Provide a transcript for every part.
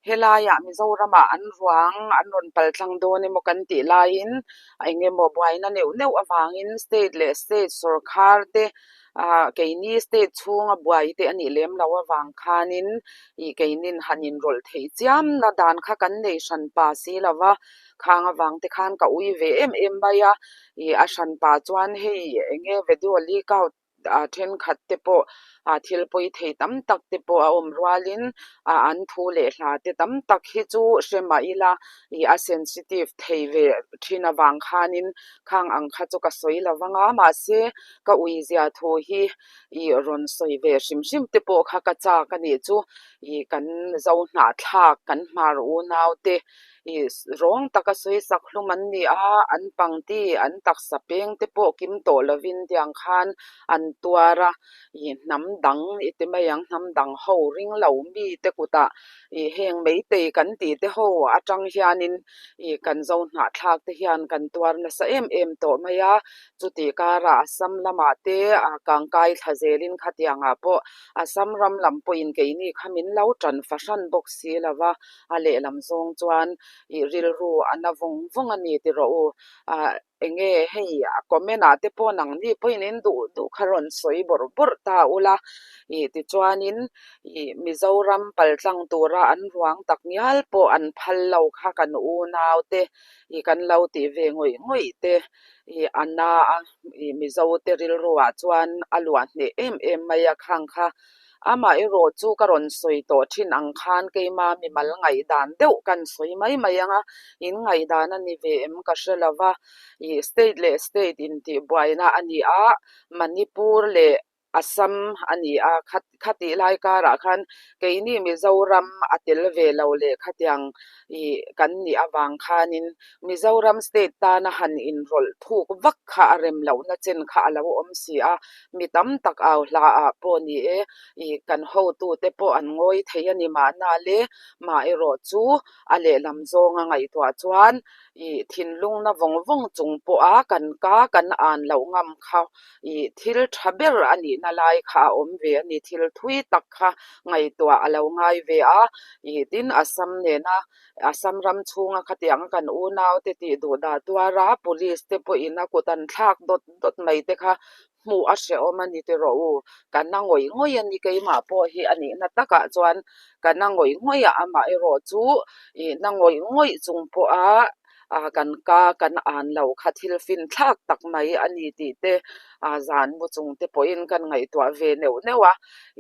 Helaiah Mizoramah an ruang an rawn pal tlang dawn emaw kan tih laiin engemaw buaina neuh neuh avangin state leh state sawrkhar te ah keini state chhunga buai te a nih lem loh avang khanin ih keinin han inrawlh theih chiamna dan kha kan nei hran pa si lo va, khang avang te khan ka ui ve em em mai a, ih a hran pa chuan hei enge video leak out a thenkhat te pawh ah thil pawi thei tam tak te pawh a awm rualin ah an thu leh hla te tam tak hi chu hre mah ila ih a sensitive thei ve thin avang khanin khang ang kha chu ka sawi lo vang a mahse ka ui zia thu hi ih rawn sawi ve hrim hrim te pawh kha ka chak a nih chu ih kan zo hnahthlak kan hmar unau te Ih rawng taka sawi sak hlum an ni a, an pangti, an taksa peng te pawh kim tawh lovin tiang khan an tuar a, ih hnam dang i ti mai ang, hnam dang ho ring lo mi te kutah ih heng meitei kan tih te ho atang hianin ih kan zo hnahthlak te hian kan tuar nasa em em tawh mai a, chutih karah Assam lamah te a kangkai thla zelin khatiangah pawh Assam ram lam pawhin keini kha min lo tan fahran bawk si lo va. a lehlam zawng chuan ih rilru a na vawng vawng a ni ti rawh u ah enge hei a comment ah te pawh nangni pawhin in duh duh kha rawn sawi bawrh bawrh ta ula ih tichuanin ih Mizoram paltlang tura an ruang tak ngial pawh an phal lo kha kan unau te ih kan lo tih ve ngawih ngawih te ih a na a ih Mizo te rilru ah chuan a luah hneh em em mai a khang kha. Amaherawh chu ka rawn sawi tawh thin ang khan keima mimal ngaihdan deuh kan sawi mai mai ang a, in ngaihdan a ni ve em ka hre lo va, ih state leh state intih buaina a ni a, Manipur leh Assam a ni a, khatih lai karah khan keini Mizoram a tel ve lo leh khatiang ih kan nih avang khanin Mizoram state tana han inrawlh thuk vak kha a rem lohna chen kha a lo awm si a, mi tam tak au hla ah pawh ni e, ih kan hotute pawh an ngawi thei a ni mahna le, mah erawh chu a lehlam zawnga ngaihtuah chuan ih thinlungna vawng vawng chung pawha kan ka kan an loh ngam kha ih thil tha ber a nihna lai kha a awm ve a ni, thil thui tak kha ngaihtuah a lo ngai ve a, ih tin Assam nena Assam ram chhunga khatiang kan unaute tih duh dah tuara police te pawhin a kut an thlak dawt dawt mai te kha hmuh a hrehawm a ni tiraw u, ka na ngawih ngawih a ni keimah pawh hi a nihna takah chuan ka na ngawih ngawih a amah erawh chu ih na ngawih ngawih chung pawha ah kan ka kan an lo kha thil fin thlak tak mai a ni tih te ah zan mu chung te pawhin kan ngaihtuah ve neuh neuh a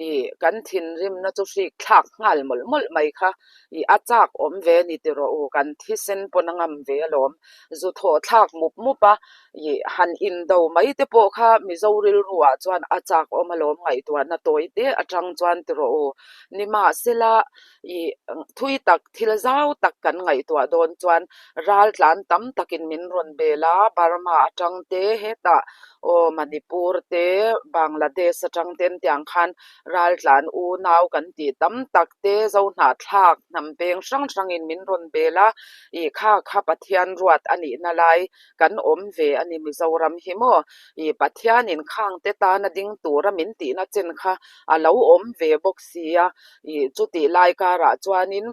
ih kan thinrimna chu hrik thlak nghal mawlh mawlh mai kha ih a chak awm ve a ni tiraw u kan thisen pawn a ngam ve alawm zu thawh thlak mup mup a ih han indo mai te pawh kha Mizo rilru ah chuan a chak awm alawm ngaihtuahna tawi te atang chuan tiraw u nimahsela ih thui tak thil zau tak kan ngaihtuah dawn chuan ral tlan tam takin min rawn bel a Burma atang te hetah aw Manipur te Bangladesh atang ten tiang khan ral tlan unau kan tih tam tak te Zohnahthlak hnam peng hrang hrangin min rawn bel a ih kha kha Pathian ruat a nihna lai kan awm ve a ni Mizoram hi maw ih Pathianin khang te tana ding tura min tihna chen kha a lo awm ve bawk si a ih chutih lai karah chuanin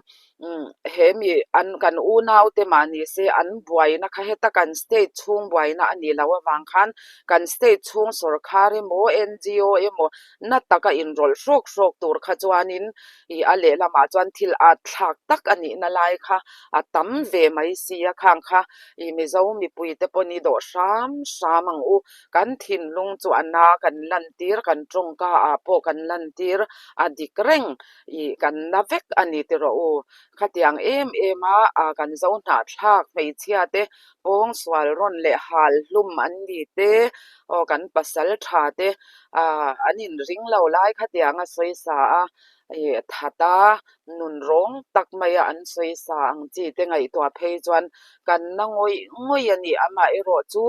umm he mi an kan unau te mah ni se an buaina kha heta kan state chhung buaina a nih loh avang khan kan state chhung sawrkhar emaw N_G_O emaw na taka inrawlh hrawk hrawk tur kha chuanin ih a lehlamah chuan thil at thlak tak a nihna lai kha a tam ve mai si a khang kha ih Mizo mipui te pawh ni dawh hram hram ang u kan thinlung chu a na kan lantir kan tawngka ah pawh kan lantir a dik reng ih kan na vek a ni tiraw u khatiang em em a ah kan zo hnahthlak hmeichhia te pawng sual rawn leh hal hlum an ni te aw kan pasal tha te ah an inring lo lai khatiang a sawi sa a ih that a nun rawng tak mai a an sawi sa ang chi te ngaihtuah phei chuan kan na ngawih ngawih a ni amaherawh chu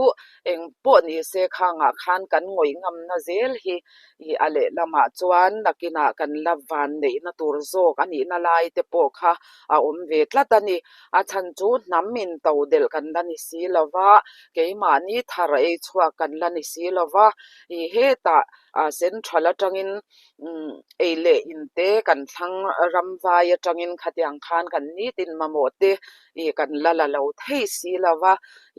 eng pawh ni se khangah khan kan ngawih ngamna zel hi ih a lehlamah chuan nakinah kan la van neihna tur zawk a nihna lai te pawh kha a awm ve tlat a ni a chhan chu hnam in to delh kan la ni si lo va keimahni thar ei chhuak kan la ni si lo va ih hetah. Ah central atangin umm ei leh in te kan thlang ram vai atangin khatiang khan kan nitin mamawh te ih kan la la lo thei si lo va,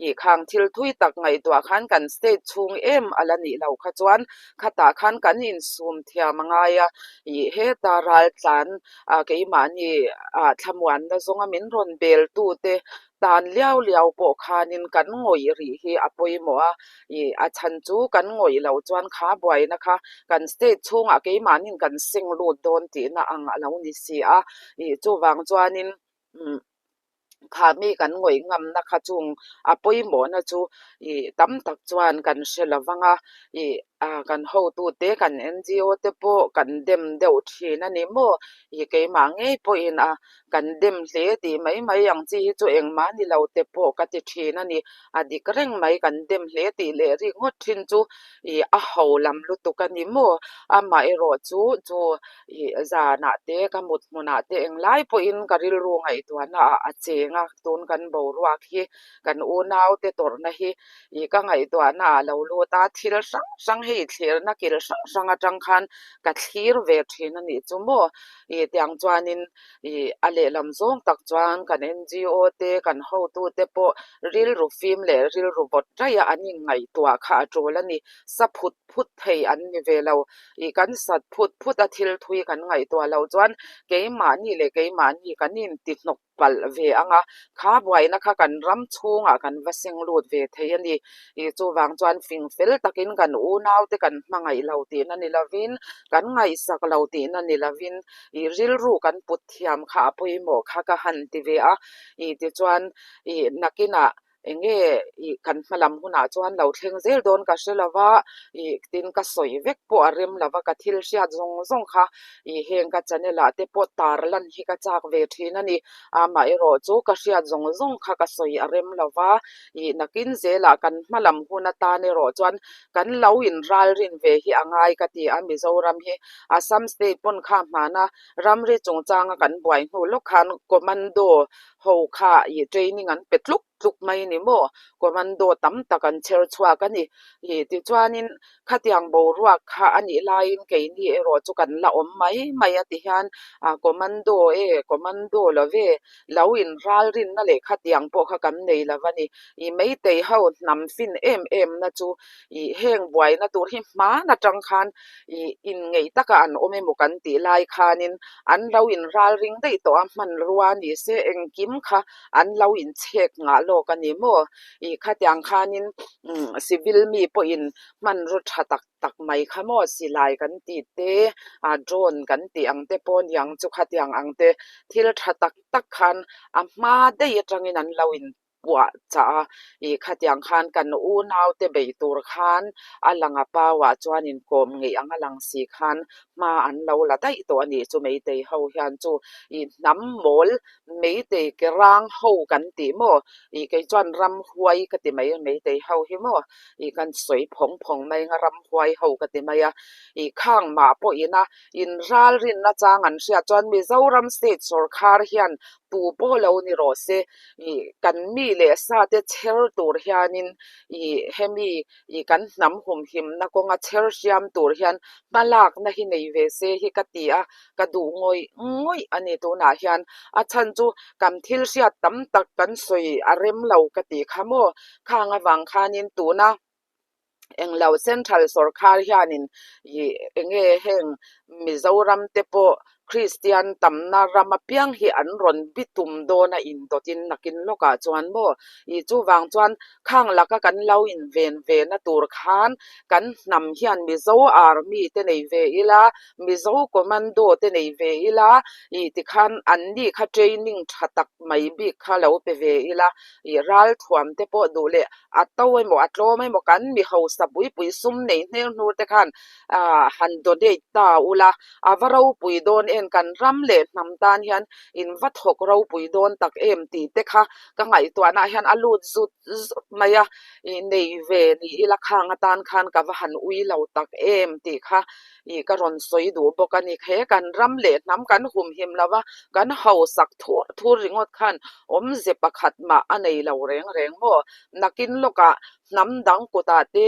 ih khang thil thui tak ngaihtuah khan kan state chhung em a la nih loh kha chuan khatah khan kan insum thiam a ngai a, ih heta raltlan ah keimahni ah thlamuanna zawnga min rawn bel tute tan liau liau pawh khanin kan ngawih rih hi a pawimawh a, ih a chhan chu kan ngawih loh chuan kha buaina kha kan state chhungah keimahni'n kan seng lut dawn tihna ang a lo ni si a, ih chuvang chuanin umm kha mi kan ngawih ngamna kha chung a pawimawhna chu ih tam tak chuan kan hre lo vang a, ih ah kan hotute kan N_G_O te pawh kan dem deuh thin a ni maw? Ih keimah ngei pawhin a kan dem hle tih mai mai ang chi hi chu engmah ni lo te pawh ka ti thin a ni. A dik reng mai kan dem hle tih leh rik ngawt thin chu ih a ho lam lutuk a ni maw? Amaherawh chu chu ih zanah te ka mut hmunah te englai pawhin ka rilru ngaihtuahna ah a cheng a, tun kan boruak hi kan unau te tawrhna hi ih ka ngaihtuahna ah lo lut a, thil hrang hrang hei thlirna kil hrang hrang atang khan ka thlir ve thin a nih chu maw ih tiang chuanin ih a lehlam zawng tak chuan kan N_G_O te kan hotu te pawh rilru fim leh rilru vawt raih a an inngaihtuah kha a tul a ni sa phut phut thei an ni ve lo. Ih kan sat phut phut a thil thui kan ngaihtuah loh chuan keimahni leh keimahni kan inti hnawk palh ve ang a, kha buaina kha kan ram chhungah kan va seng lut ve thei a ni. Ih chuvang chuan fing fel takin kan unaute kan hmangaih lo tihna ni lovin, kan ngaihsak lo tihna ni lovin ih rilru kan put thiam kha a pawimawh kha ka han ti ve a. Ih tichuan ih nakinah Eng nge ih kan hma lam hunah chuan lo thleng zel dawn ka hre lo va, ih tin ka sawi vek pawh a rem lo va, ka thil hriat zawng zawng kha ih heng ka channel ah te pawh tar lan hi ka chak ve thin a ni. Amaherawh chu ka hriat zawng zawng kha ka sawi a rem lo va, ih nakin zelah kan hma lam hun atan erawh chuan kan lo inralrin ve hi a ngai ka ti a, Mizoram hi Assam state pawn kha hmana ramri chungchanga kan buai hnu lawk khan commando Ho kha ih training an pe tluk tluk mai ni maw? Commando tam tak an chher chhuak a ni. Ih tichuanin khatiang boruak kha a nih laiin keini erawh chu kan la awm mai mai a ti hian ah commando e commando lo ve lo inralrinna leh khatiang pawh kha kan nei lo va ni. Ih meitei ho hnam fin em em na chu ih heng buaina tur hi hman atang khan ih inngeih taka an awm emaw kan tih lai khanin an lo inralring daih tawh a, hmanrua ni se engkim kha an lo inchhek ngah lawk a ni maw? Ih khatiang khanin umm civil mi pawhin hmanraw tha tak tak mai kha maw silai kan tih te ah drone kan tih ang te pawh niang chu khatiang ang te thil tha tak tak khan a hma daih atangin an lo in puah chah a, ih khatiang khan kan unau te bei tur khan a lang a pau ah chuan inkawm ngeih ang a lang si khan hma an lo la daih tawh a nih chu meitei ho hian chu ih hnam mawl meitei ke rang ho kan tih maw ih kei chuan ramhuai ka ti mai a meitei ho hi maw ih kan sawi phawng phawng mai anga ramhuai ho ka ti mai a ih khang mah pawh ina inralrinna chang an hriat chuan Mizoram state sawrkhar hian tu pawh lo ni rawh se ih kan mi leh sa te chher tur hianin ih hemi ih kan hnam humhimna kawnga chher hriam tur hian hma lakna hi nei ve se hi ka ti a, ka duh ngawih ngawih a ni tunah hian a chhan chu kan thil hriat tam tak kan sawi a rem lo ka tih kha maw khang avang khanin tuna. Englo Central sawrkhar hianin ih enge heng Mizoram te pawh Kristian tamna ram apiang hi an rawn bi tum dawn a indawtin nakin lawkah chuan maw ih chuvang chuan khang laka kan lo inven ve na tur khan kan hnam hian Mizo Army te nei ve ila Mizo Commando te nei ve ila ih tikhan anni kha training tha tak mai bik kha lo pe ve ila ih ralthuam te pawh duh leh A to emaw a tlawm emaw kan mi hausa puipui sum nei hnel hnur te khan ah han donate ta ula a va ropui dawn em kan ram leh hnam tan hian in va thawk ropui dawn tak em tih te kha ka ngaihtuahna ah hian a lut zut zut mai a. Ih nei ve ni ila khang atan khan ka va han ui lo tak em tih kha ih ka rawn sawi duh bawk a ni. He kan ram leh hnam kan humhim lo va, kan hausak thur thur ringawt khan awmze pakhat mah a nei lo reng reng maw? Nakin lawkah hnam dang kutah te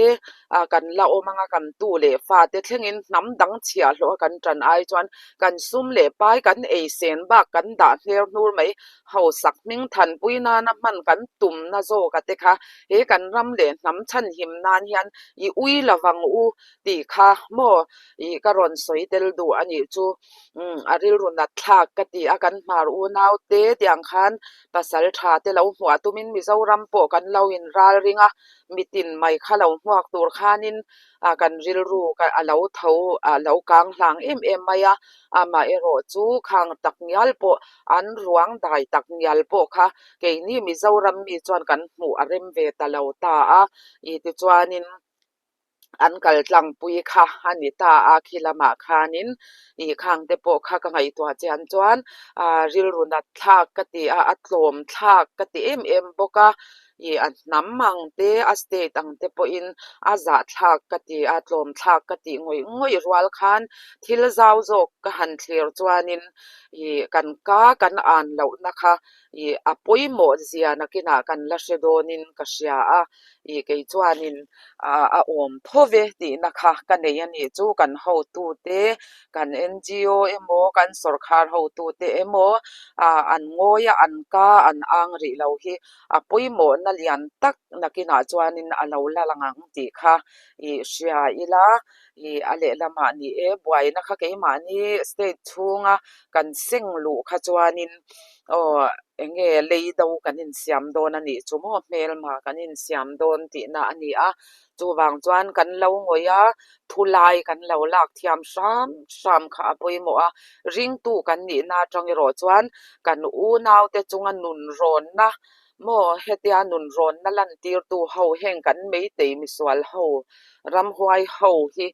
kan la awm anga kan tu leh fate thlengin hnam dang chhiahhlawh a kan tan ai chuan kan sum leh pai kan ei sen bak kan dah hner hnur mai. Hausak hming thanpui nana hman kan tumna zawka te kha he kan ram leh hnam chhanhim nan hian i ui lovang u tih kha maw ih ka rawn sawi tel duh a nih chu. Umm a rilru nat thlak ka ti a, kan hmar unau te tiang khan pasal tha te lo hmuah tumin Mizoram pawh kan lo in ral ring a, mitin mai kha lo hmuak tur khanin ah kan rilru a lo tho a lo kang hlang em em mai a, amaherawh chu khang tak ngial pawh an ruang dai tak ngial pawh kha keini Mizoram mi chuan kan hmuh a rem ve ta lo ta a, ih tichuanin an kal tlangpui kha a ni ta a, khi lamah khanin ih khang te pawh kha ka ngaihtuah chian chuan ah rilru nat thlak ka ti a, a tlawm thlak ka ti em em bawk a, ih a hnam ang te a state ang te pawhin a zah thlak ka ti a, tlawm thlak ka tih ngawih ngawih rual khan thil zau zawk ka han thlir chuanin ih kan ka kan an lohna kha ih a pawimawh zia nakinah kan la hre dawnin ka hria a, ih kei chuanin ah a awm tho ve tihna kha ka nei a nih chu kan hotute kan NGO emaw kan sawrkhar hotute emaw ah an ngawi a an ka an ang rih lo hi a pawimawhna lian tak nakinah chuanin a lo la lang ang tih kha ih hria ila ih a lehlamah ni e buaina kha keimahni state chhunga kan seng luh kha chuanin aw eng nge lei do kan insiam dawn a nih chu maw hmelma kan insiam dawn tihna a ni a chuvang chuan kan lo ngawih a thu lai kan lo lak thiam hram hram kha a pawimawh a ringtu kan nihna atang erawh chuan kan unaute chunga nun rawnna maw hetia nun rawnna lantirtu ho heng kan meitei misual ho ramhuai ho hi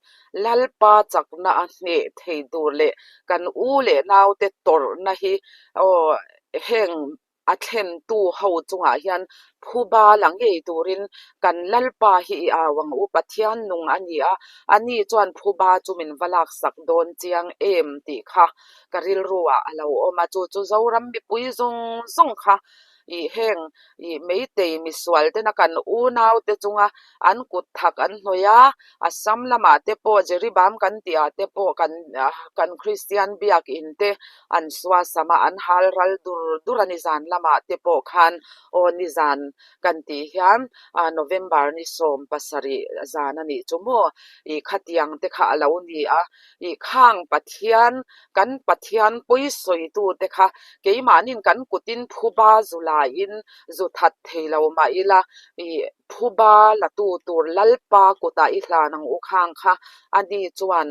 Lalpa chakna a hneh thei tur leh kan u leh naute tawrhna hi aw heng a thlentu ho chungah hian phuba la ngei turin kan Lalpa hi i au ang u, Pathian nung a ni a, ani chuan phuba chu min va laksak dawn chiang em tih kha ka rilru ah a lo awm a, chu chu Zoram mipui zawng zawng kha ih heng ih meitei misual tena kan unaute chunga an kut thak an hnawih a, Assam lamah te pawh Jeribam kan tih ah te pawh kan kan Kristian biakin te an suasam a, an hal ral dur dur a nizan lamah te pawh khan aw nizan kan tih hian ah November ni 17 zan a nih chu maw ih khatiang te kha a lo ni a, ih khang Pathian kan Pathian pawi sawitu te kha keimahnin kan kutin phuba zu laiin zu that thei lo mah ila ih phuba la tu tur Lalpa kutah i hlan ang u khang kha ani chuan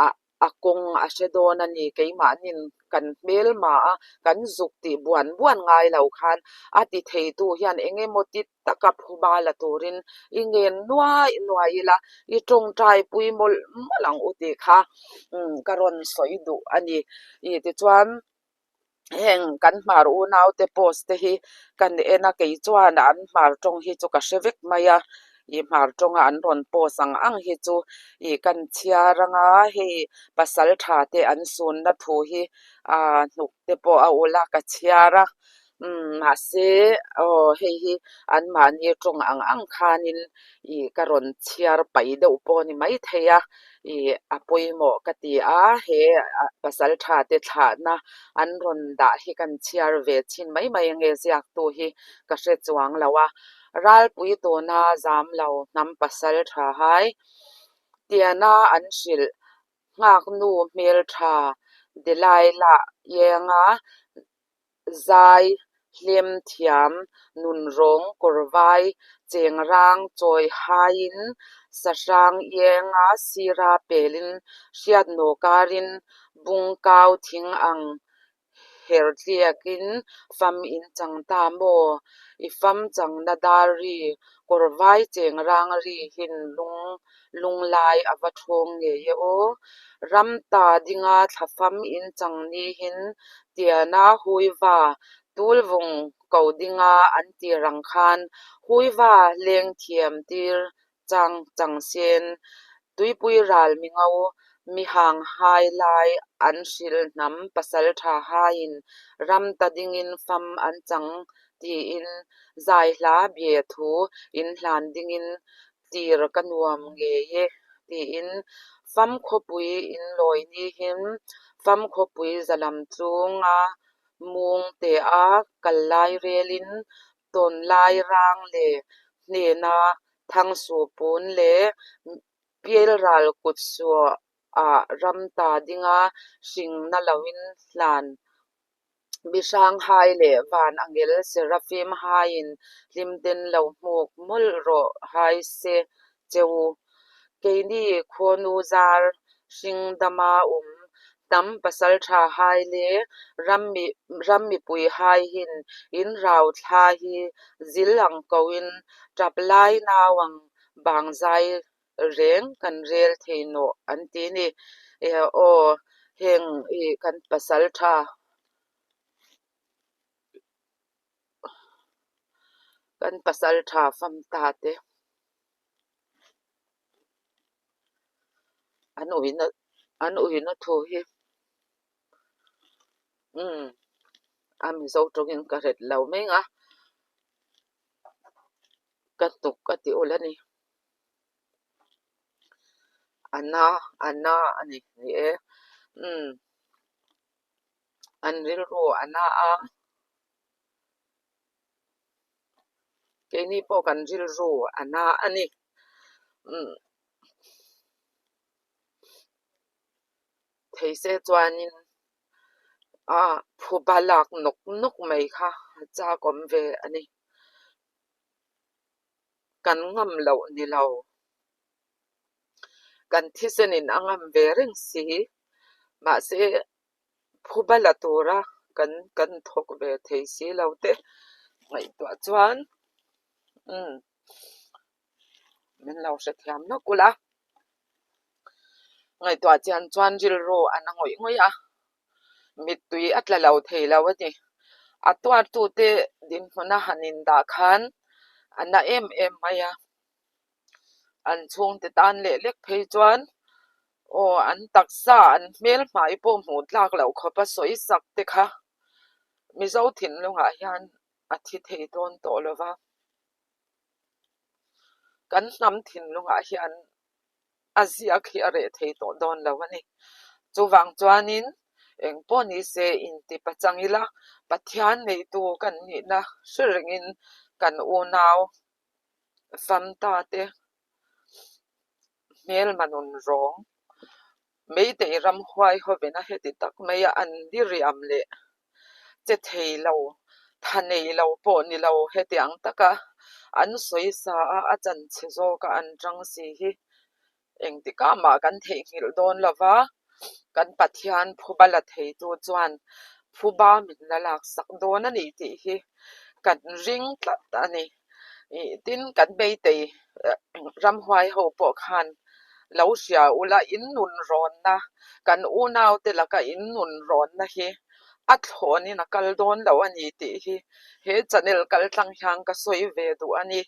ah a kawng a hre dawn a ni keimahnin kan hmelma a kan zuk tih buan buan ngai lo khan a ti theitu hian eng emaw ti taka phuba la turin i ngen nuai nuai ila i tawngtai pui mawlh mawlh ang u tih kha ka rawn sawi duh a ni ih tichuan heng kan hmar unaute post te hi kan en a kei chuan an hmar tawng hi chu ka hre vek mai a ih hmar tawnga an rawn post ang ang hi chu ih kan chhiar anga hei pasal tha te an sunna thu hi ah hnuk te pawh a ulh a ka chhiar a umm mahse aw hei hi anmahni tawng ang ang khanin ih ka rawn chhiar paih deuh pawh a ni maithei a ih a pawimawh ka ti a he pasal tha te thlahna an rawn dah hi kan chhiar ve chhin mai mai ange ziaktu hi ka hre chuang lo a ralpui tuna zam lo hnam pasal tha hai tiana an hrilh nghaknu hmeltha Delilah Ienga Zai, hlim thiam, nunrawng, kawrvai, chengrang, chawi haiin, sahrang ienga sira pelin, hriatnaw karin, bungkau thing ang hertliakin fam in chang ta maw? I fam changna dar ri, kawrvai chengrang ri hin lung Lunglai a va ṭhawng ngei e aw. Ram ta dinga thlafam in chang ni hin Tiana Huiva, Tulvung ko dinga an tir ang khan Huiva leng thiam tir chang chang sen tuipui ral mi ngo mi hang hai lai an hrilh hnam pasaltha haiin ram ta dingin fam an chang tiin zai hla bia thu in hlan dingin tir ka nuam ngei e tiin fam khawpui in lawi ni hin fam khawpui zalam chunga mung te a kal lai relin tawn lai rang leh hnena thangsu pun leh pialral kut suah ram ta dinga hring na loin hlan mihrang hai leh van angel serafim haiin hlimten lo hmuk mawlh rawh hai se che u. Keini khuanu zar hring dama awm hnam pasaltha hai leh ram mipui hai hin in rau thla hi zil ang koin tap lai nau ang bang zai reng kan rel thei nawh an ti ni. Aw heng i kan pasaltha kan pasaltha fam ta te an uina an uina thu hi umm a Mizo tawngin ka ret lo meng a ka hnuk a ti ul a ni. A na a na a ni ni e umm an rilru a na a keini pawh kan rilru a na a ni umm thei se chuanin a phuba lak nawk nawk mai kha a chak awm ve a ni. Kan ngam loh ni lo. Kan thisenin a ngam ve reng si. Mahse, phuba la tura kan kan thawk ve thei si lo te ngaihtuah chuan umm min lo hrethiam lawk ula. Ngaihtuah chian chuan rilru a na ngawih ngawih a, mittui a tla lo thei lo a ni. A tuartute dinhmuna han indah khan a na em em mai a, an chhungte tan leh lek phei chuan aw an taksa an hmel hmai pawh hmuh tlak loh khawp a sawi sak te kha Mizo thinlungah hian a thi thei dawn tawh lo va. Kan hnam thinlungah hian a ziak hi a reh thei tawh dawn lo a ni. Chuvang chuanin eng pawh ni se inti pachang ila Pathian neitu kan nihna hre rengin kan unau famta te hmelma nun rawng Meitei ramhuai hovena heti tak maia an diriam leh che thei lo, tha nei lo pawh ni lo hetiang taka an sawi sa a, a chanchhe zawka an tang si hi engtikah mah kan theihnghilh dawn lo va, kan Pathian phuba la theitu chuan phuba min la laksak dawn a ni tih hi kan ring tlat a ni. Ih tin kan meitei ramhuai ho pawh khan lo hria ula in nun rawnna kan unaute laka in nun rawnna hi a thlawnin a kal dawn lo a ni tih hi he channel kal tlang hian ka sawi ve duh a ni.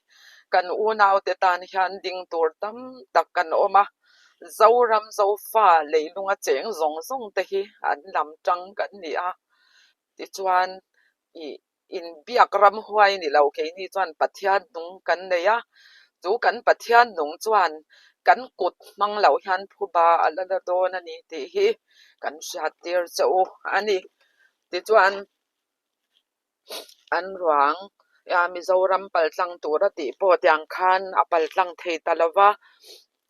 Kan unaute tan hian ding tur tam tak kan awm a, Zoram Zofa leilunga cheng zawng zawng te hi an lam tang kan ni a, tichuan ih Inbiak ramhuai ni lo keini chuan Pathian nung kan nei a, chu kan Pathian nung chuan kan kut hmang loh hian phuba a la la dawn a ni tih hi kan hriattir che u a ni. Tichuan an ruang Mizoram paltlang tura tih pawh tiang khan a paltlang thei ta lo va,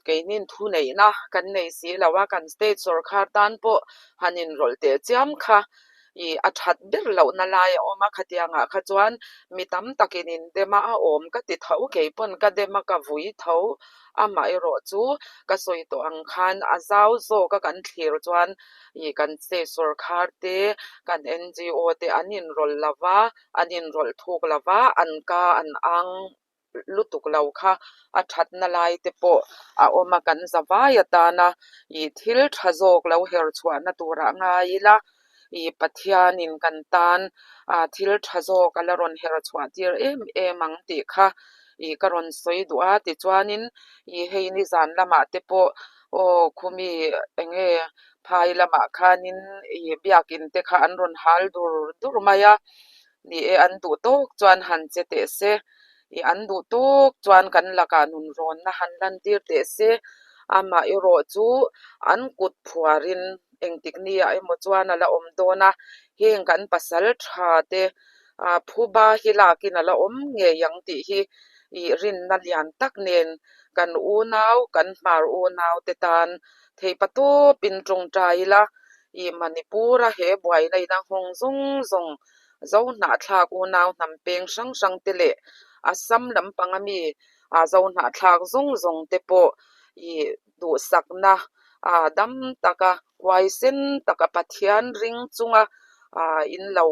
Keinin thuneihna kan nei si lo a, kan state sawrkhar tan pawh han inrawlh teh chiam kha ih a that ber lohna lai a awm a, khatiangah kha chuan mi tam takin in dem a, a awm ka ti tho, kei pawn ka dem a, ka vui tho, amaherawh chu ka sawi tawh ang khan a zau zawk a kan thlir chuan ih kan state sawrkhar te, kan NGO te an inrawlh lo va, an inrawlh thuk lo va, an ka an ang. lutuk lo kha a thatna lai te pawh a awm a, kan zavai atana ih thil tha zawk lo her chhuahna turah ngai ila Ih Pathianin kan tan ah thil tha zawk a la rawn her chhuah tir em em ang tih kha ih ka rawn sawi duh a. Tichuanin ih hei nizan lamah te pawh aw khumi eng nge phai lamah khanin ih biakin te kha an rawn hal dur dur mai a. Ni e, an duh tawk chuan han che teh se, ih an duh tawk chuan kan lakah nunrawnna han lantir teh se, amah erawh chu an kut phuarin engtik niah emaw chuan a la awm dawn a, heng kan pasal tha te ah phuba hi lakin a la awm ngei ang tih hi ih rinna lian tak nen kan unau, kan hmar unau te tan theihpatawpin tawngtai ila. Ih Manipur-a he buaina in a nghawng zawng zawng Zohnahthlak unau hnam peng hrang hrang te leh Assam lampanga mi ah Zohnahthlak zawng zawng te pawh ih duhsakna ah dam taka huaisen taka Pathian ring chunga ah in lo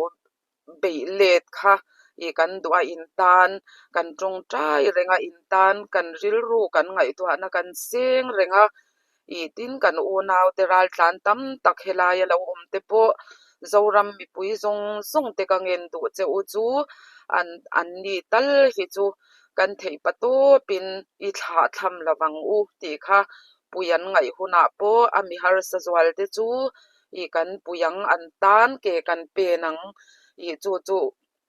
beih let kha ih kan duh a in tan kan tawngtai reng a in tan kan rilru kan ngaihtuahna kan seng reng a Ih tin kan unaute raltlan tam tak helaia lo awm te pawh Zoram mipui zawng zawng te ka ngen duh che u chu an an ni tal hi chu kan theih pa tawpin i thlah thlam lo vang u tih kha pui an ngaih hunah pawh a mi harsa zual te chu ih kan pui ang an tan ke kan pen ang ih chu chu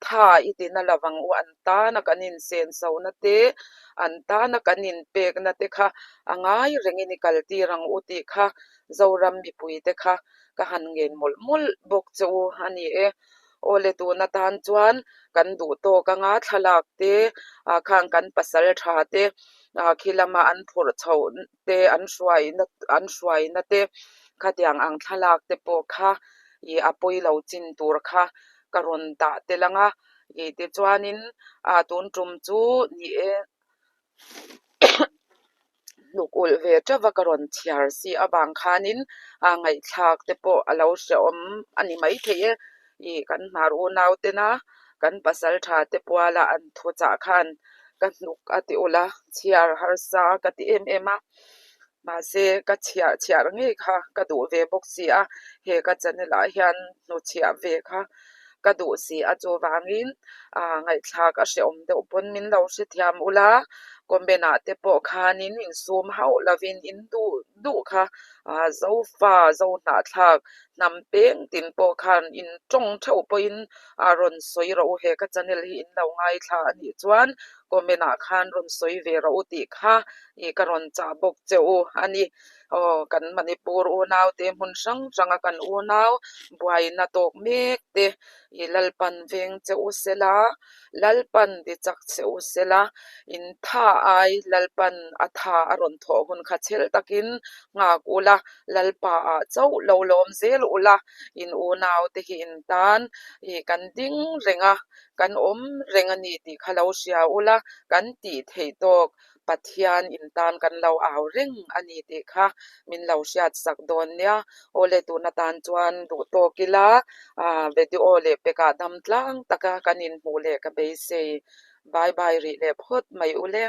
Tha i ti na lovang u, an tana kan insenso-na te, an tana kan inpekna te kha a ngai rengin i kaltir ang u tih kha Zoram mipuite kha ka han ngen mawlh mawlh bawk che u a ni e. Aw le tun atan chuan kan duh tawk anga thlalak te, khang kan pasal tha te khi lama an phurh chhoh te an hruaina an hruaina te khatiang ang thlalak te pawh kha ih a pawi lo chin tur kha ka rawn dah tel ang a ih tichuanin ah tun tum chu ni e hnuk ulh ve teuh a ka rawn chhiar si avang khanin a ngaihthlak te pawh a lo hrehawm a ni maithei e ih kan hnar unau tena kan pasal tha te puala an thuchah khan ka hnuk a ti ulh a chhiar harsa ka ti em em a mahse ka chhiah chhiar ngei kha ka duh ve bawk si a he ka channel ah hian hnuchhiah ve kha ka duh si a chuvangin ah ngaihthlak a hrehawm deuh pawn min lo hrethiam ula comment ah te pawh khanin insum hauh lovin in duh duh kha ah zofa zohnahthlak hnam peng tin pawh khan in tawng theuh pawhin a rawn sawi rawh u he ka channel hi in lo ngaithla a nih chuan comment ah khan rawn sawi ve rawh u tih kha ih ka rawn chah bawk che u a ni. Aw kan Manipur unau te hmun hrang hrang a kan unau buaina tawk mek te ih Lalpan veng che u sela Lalpan ti chak che u sela in tha ai Lalpan a tha a rawn thawh hun kha chhel takin nghak ula Lalpa ah chauh lo lawm zel ula in unau te hi in tan ih kan ding reng a kan awm reng a ni tih kha lo hria ula kan tih theih tawk Pathian in tan kan lo au reng a ni tih kha min lo hriat sak dawn nia. Awle tun atan chuan duh tawk ila ah video leh pekah dam tlang taka kan inhmuh leh ka beisei. Bye bye rih leh phawt mai ule.